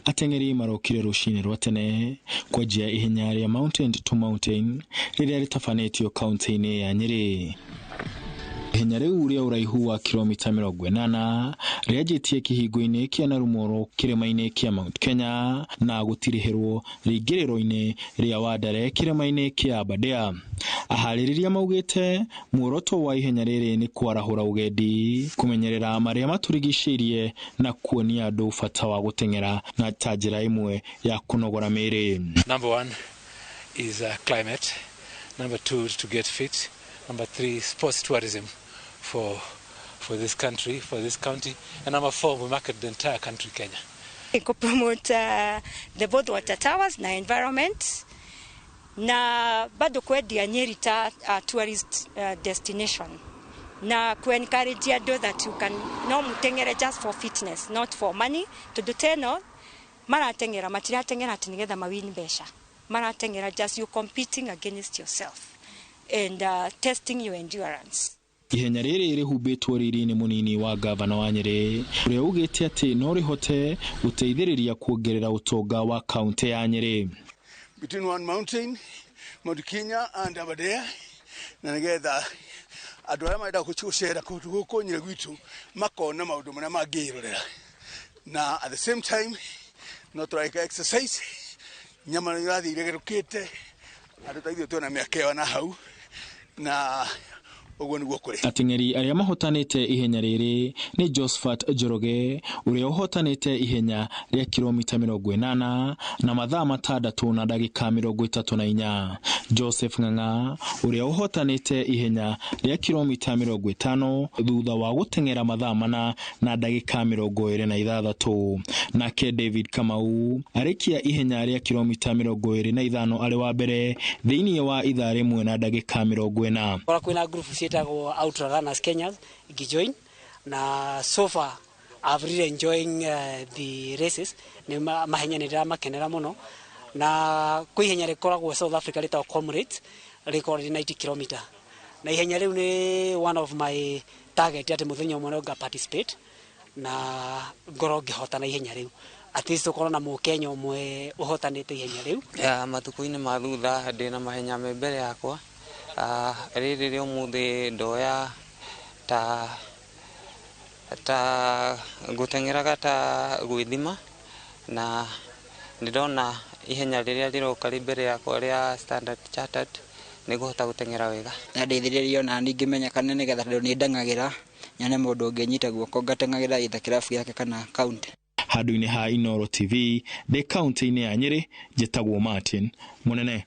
Ateng'eri marokire rũcinĩ rwa tene kwanjia ihenya rĩa Mountain to Mountain rĩrĩa rĩtabanĩtio kaunti-inĩ ya Nyĩrĩ. Ihenya rĩu rĩa ũraihu wa kilomita 80 rĩanjĩtie kĩhingo-inĩ kĩa Narumoro kĩrĩma-inĩ kĩa Mount Kenya na gũtirihĩrwo rĩingĩrĩro-inĩ rĩa Wandare kĩrĩma-inĩ kĩa Aberdare. Aharĩrĩria maugĩte muoroto wa ihenya rĩrĩ nĩ kwarahũra ũgendi, kũmenyerera marĩa matũrigicĩirie na kuonia andũ bata wa gũteng'era na ta njĩra ĩmwe ya kũnogora mĩĩrĩ. Number one is climate. Number two, to get fit. Number three, sports tourism for this country, for this county. And number four, we market the entire country, Kenya. Ku promote the both water towers na environment na bado kwendia Nyeri ta tourist destination na ku encourage andũ that you can no muteng'ere just for fitness, not for money, tondu teno marateng'era matirateng'era ati nigetha mawin mbeca, marateng'era just you competing against yourself and testing your endurance. Ihenya rĩrĩ rĩhumbĩtwo riri-inĩ mũnini wa gavana wa Nyĩrĩ ũrĩa ugĩte atĩ no rĩhote gũteithĩrĩria kuongerera ũtonga wa kaunti ya Nyĩrĩ. Between one mountain, Mount Kenya and Aberdare, na nigetha andũ arĩa marenda gũcera kũndũ gũkũ Nyĩrĩ gwitũ makona maũndũ marĩa mangĩrorera, na at the same time no tũreka exercise, nyama nĩ irathiĩ iregerũkĩte, andũ ta ithuĩ twĩna mĩaka ĩyo na hau na ũguo nĩguo kũrĩ. Ateng'eri arĩa mahotanĩte ihenya rĩrĩ nĩ Josephat Njoroge ũrĩa ũhotanĩte ihenya rĩa kilomita 80 na mathaa 6 na ndagĩka 34, Joseph Ng'ang'a ũrĩa ũhotanĩte ihenya rĩa kilomita 50 thutha wa gũteng'era mathaa 4 na ndagĩka 26, nake David Kamau arĩkia ihenya rĩa kilomita 25 arĩ wa mbere thĩinĩ wa ithaa 1 na ndagĩka 40. Kora kwina group ciĩtagwo Ultra Runners Kenya ngĩjoin, na so far I've really enjoying the races. Nĩ mahenya nĩ ndĩramakenera mũno, na kwĩ ihenya rĩkoragwo South Africa rĩtagwo Comrades, rĩkoragwo rĩ 90 km, na ihenya rĩu nĩ one of my target atĩ mũthenya ũmwe no nga participate na ngorwo ngĩhotana ihenya rĩu, at least ũkorwo na mũkenya ũmwe ũhotanĩte ihenya rĩu. Ya matukũ-inĩ ma thutha ndĩna mahenya me mbere yakwa. Rĩrĩ rĩa ũmũthĩ ndoya ta ngũteng'eraga ta gwĩthima, na nĩndona ihenya rĩrĩa rĩroka rĩ mbere yakwa rĩa Standard Chartered nĩngũhota gũteng'era wega. Na ndeithĩrĩrio na niĩ ngĩmenyekane nĩgetha tondũ nĩ ndeng'agĩra nyone mũndũ ũngĩnyita guoko ngateng'agĩra either kĩrabu gĩake kana kaunti. Handũ-inĩ ha Inooro TV ndĩ kaunti-inĩ ya Nyĩrĩ, njĩtagwo Martin Mũnene.